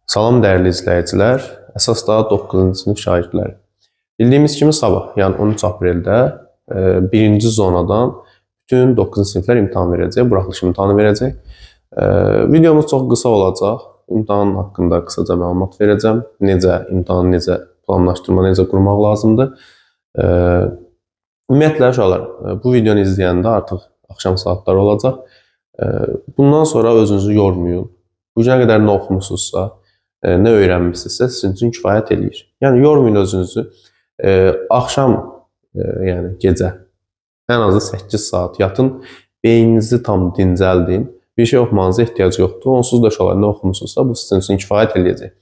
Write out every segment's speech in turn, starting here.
Salam dəyərli izləyicilər, əsas da 9-cu sinif şagirdləri. Bildiyimiz kimi sabah, yəni 13 apreldə birinci zonadan bütün 9-cu siniflər imtahan verəcək, buraxılış imtahanı verəcək. Videomuz çox qısa olacaq. İmtahan haqqında qısaca məlumat verəcəm. Necə imtahanı necə planlaşdırma, necə qurmaq lazımdır. Ümumiyyətlə uşaqlar, bu videonu izləyəndə artıq axşam saatları olacaq. Bundan sonra özünüzü yormayın. Bu günə qədər nə oxumusunuzsa, nə öyrənmisinizsə sizin üçün kifayət eləyir. Yəni yormayın özünüzü. Axşam, yəni gecə ən azı 8 saat yatın, beyninizi tam dincəldin. Bir şey oxumağınıza ehtiyac yoxdur. Onsuz da uşaqlar nə oxumusunuzsa bu sizin üçün kifayət eləyəcək.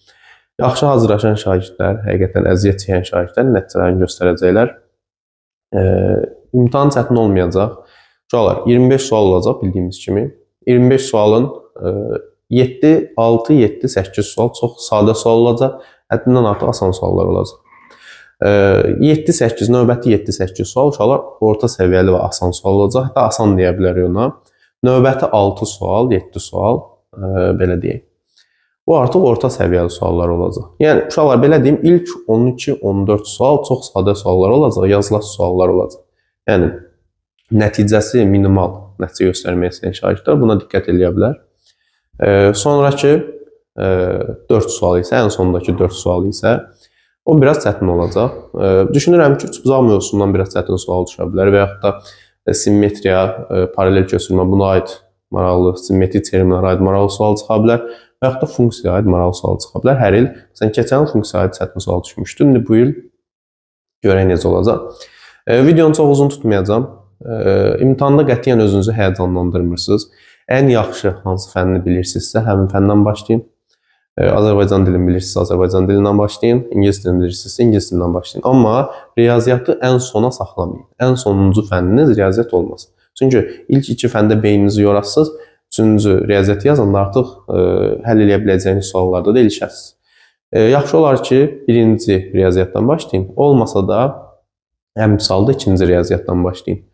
Yaxşı hazırlaşan şagirdlər, həqiqətən əziyyət çəkən şagirdlər nəticələrini göstərəcəklər. İmtahan çətin olmayacaq. Uşaqlar, 25 sual olacaq bildiyimiz kimi. 25 sualın 7, 6, 7, 8 sual çox sadə sual olacaq. Həddindən artıq asan suallar olacaq. 7, 8, növbəti 7, 8 sual uşaqlar orta səviyyəli və asan sual olacaq. Hətta asan deyə bilərik ona. Növbəti 6 sual, 7 sual, belə deyək. Bu artıq orta səviyyəli suallar olacaq. Yəni uşaqlar belə deyim, ilk 12, 14 sual çox sadə suallar olacaq, yazılı suallar olacaq. Yəni nəticəsi minimal nəticə göstərmək istəyən şagirdlər buna diqqət eləyə bilər. Sonrakı 4 sual isə, ən sondakı 4 sual isə o biraz çətin olacaq. Düşünürəm ki, üçbucaq mövzusundan biraz çətin sual düşə bilər və yaxud da simmetriya, paralel köçürmə buna aid maraqlı, simmetrik terminlərə aid maraqlı sual çıxa bilər və yaxud da funksiyaya aid maraqlı sual çıxa bilər. Hər il, məsələn, keçən il funksiyaya aid çətin sual düşmüşdü. İndi bu il görək necə olacaq. Videonu çox uzun tutmayacağam. İmtahanda qətiyyən özünüzü həyəcanlandırmırsınız. Ən yaxşı hansı fənni bilirsinizsə, həmin fəndən başlayın. Azərbaycan dilini bilirsinizsə, Azərbaycan dilindən başlayın. İngilis dilini bilirsinizsə, ingilis dilindən başlayın. Amma riyaziyyatı ən sona saxlamayın. Ən sonuncu fənniniz riyaziyyat olmasın. Çünki ilk iki fəndə beyninizi yorasınız, üçüncü riyaziyyatı yazanda artıq həll eləyə biləcəyiniz suallarda da ilişəsiniz. Yaxşı olar ki, birinci riyaziyyatdan başlayın. Olmasa da əmsalda ikinci riyaziyyatdan başlayın.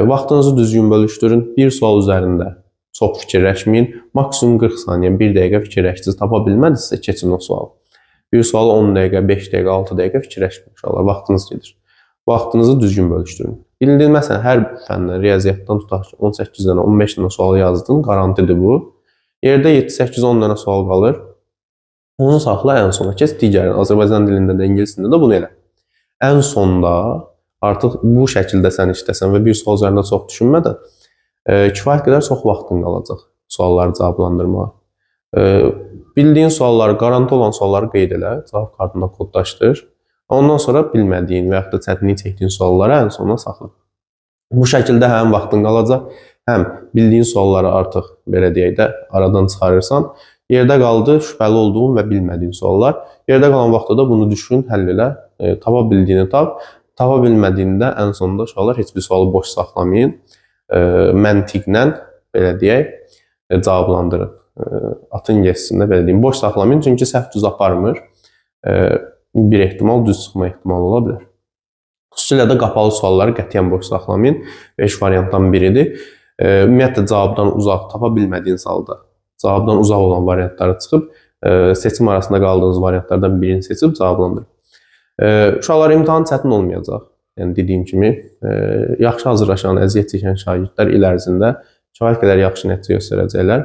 Vaxtınızı düzgün bölüşdürün. Bir sual üzərində çox fikirləşməyin. Maksimum 40 saniyə, 1 dəqiqə fikirləşdiniz. Tapa bilmədinizsə keçin o sualı. Bir sualı 10 dəqiqə, 5 dəqiqə, 6 dəqiqə fikirləşməyin uşaqlar. Vaxtınız gedir. Vaxtınızı düzgün bölüşdürün. Bildiyiniz, məsələn, hər fəndən, riyaziyyatdan tutaq ki, 18 dənə, 15 dənə sual yazdın, qarantidir bu. Yerdə 7, 8, 10 dənə sual qalır. Onu saxla ən sona. Keç digərini. Azərbaycan dilində də, ingilis dilində də bunu elə. Ən sonda artıq bu şəkildə sən işləsən və bir sual üzərində çox düşünmədən kifayət qədər çox vaxtın qalacaq sualları cavablandırmağa. Bildiyin sualları, qaranti olan sualları qeyd elə, cavab kartında kodlaşdır. Ondan sonra bilmədiyin və yaxud da çətinlik çəkdiyin sualları ən sona saxla. Bu şəkildə həm vaxtın qalacaq, həm bildiyin sualları artıq belə deyək də aradan çıxarırsan. Yerdə qaldı şübhəli olduğun və bilmədiyin suallar. Yerdə qalan vaxtda da bunu düşün, həll elə, tapa bildiyini tap. Tapa bilmədiyində ən sonunda uşaqlar heç bir sualı boş saxlamayın. Məntiqlə belə deyək, cavablandırın. Atın getsin də belə deyim. Boş saxlamayın çünki səhv düz aparmır. Bir ehtimal düz çıxma ehtimalı ola bilər. Xüsusilə də qapalı sualları qətiyyən boş saxlamayın. 5 variantdan biridir. Ümumiyyətlə cavabdan uzaq tapa bilmədiyiniz halda cavabdan uzaq olan variantları çıxıb seçim arasında qaldığınız variantlardan birini seçib cavablandırın. Uşaqlar, imtahan çətin olmayacaq. Yəni dediyim kimi, yaxşı hazırlaşan, əziyyət çəkən şagirdlər il ərzində kifayət qədər yaxşı nəticə göstərəcəklər.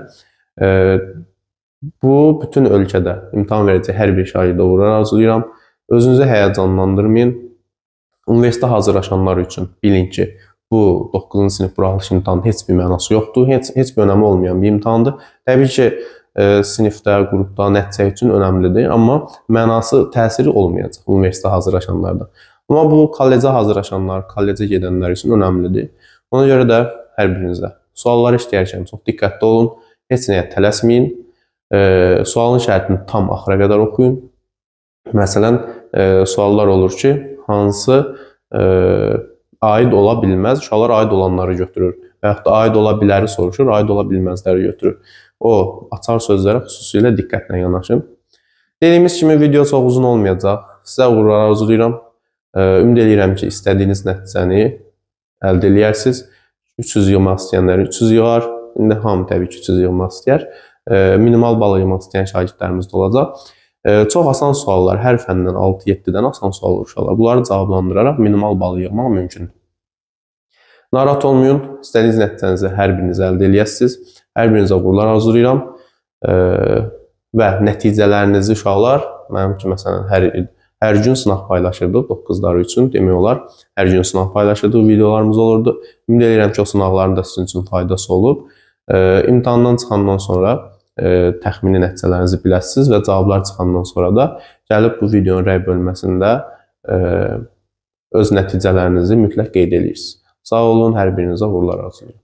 Bu bütün ölkədə imtahan verəcək hər bir şagirdə uğurlar arzulayıram. Özünüzü həyəcanlandırmayın. Universitetə hazırlaşanlar üçün bilin ki, bu 9-cu sinif buraxılış imtahanının heç bir mənası yoxdur. Heç bir önəmi olmayan bir imtahandır. Təbii ki, sinifdə, qrupda nəticə üçün önəmlidir, amma mənası, təsiri olmayacaq universitetə hazırlaşanlarda. Amma bu kollecə hazırlaşanlar, kollecə gedənlər üçün önəmlidir. Ona görə də hər birinizə sualları işləyərkən çox diqqətli olun, heç nəyə tələsməyin. Sualın şərtini tam axıra qədər oxuyun. Məsələn, suallar olur ki, hansı aid ola bilməz, uşaqlar aid olanları götürür və yaxud da aid ola biləri soruşur, aid ola bilməzləri götürür. O açar sözlərə xüsusilə diqqətlə yanaşın. Dediyimiz kimi video çox uzun olmayacaq. Sizə uğurlar arzulayıram. Ümid eləyirəm ki, istədiyiniz nəticəni əldə eləyərsiniz. 300 yığmaq istəyənlər 300 yığar. İndi hamı təbii ki, 300 yığmaq istəyər. Minimal bal yığmaq istəyən şagirdlərimiz də olacaq. Çox asan suallar, hər fəndən 6-7-dən asan sual olur uşaqlar. Bunları cavablandıraraq minimal bal yığmaq mümkündür. Narahat olmayın, istədiyiniz nəticənizi hər biriniz əldə eləyəsiniz. Hər birinizə uğurlar arzulayıram. Və nəticələrinizi uşaqlar, mənim ki, məsələn, hər gün sınaq paylaşırdıq 9-ları üçün, demək olar. Hər gün sınaq paylaşırdıq, videolarımız olurdu. Ümid edirəm ki, o sınaqların da sizin üçün faydası olub. İmtahandan çıxandan sonra təxmini nəticələrinizi biləsiniz və cavablar çıxandan sonra da gəlib bu videonun rəy bölməsində öz nəticələrinizi mütləq qeyd edirsiniz. Sağ olun, hər birinizə uğurlar arzulayıram.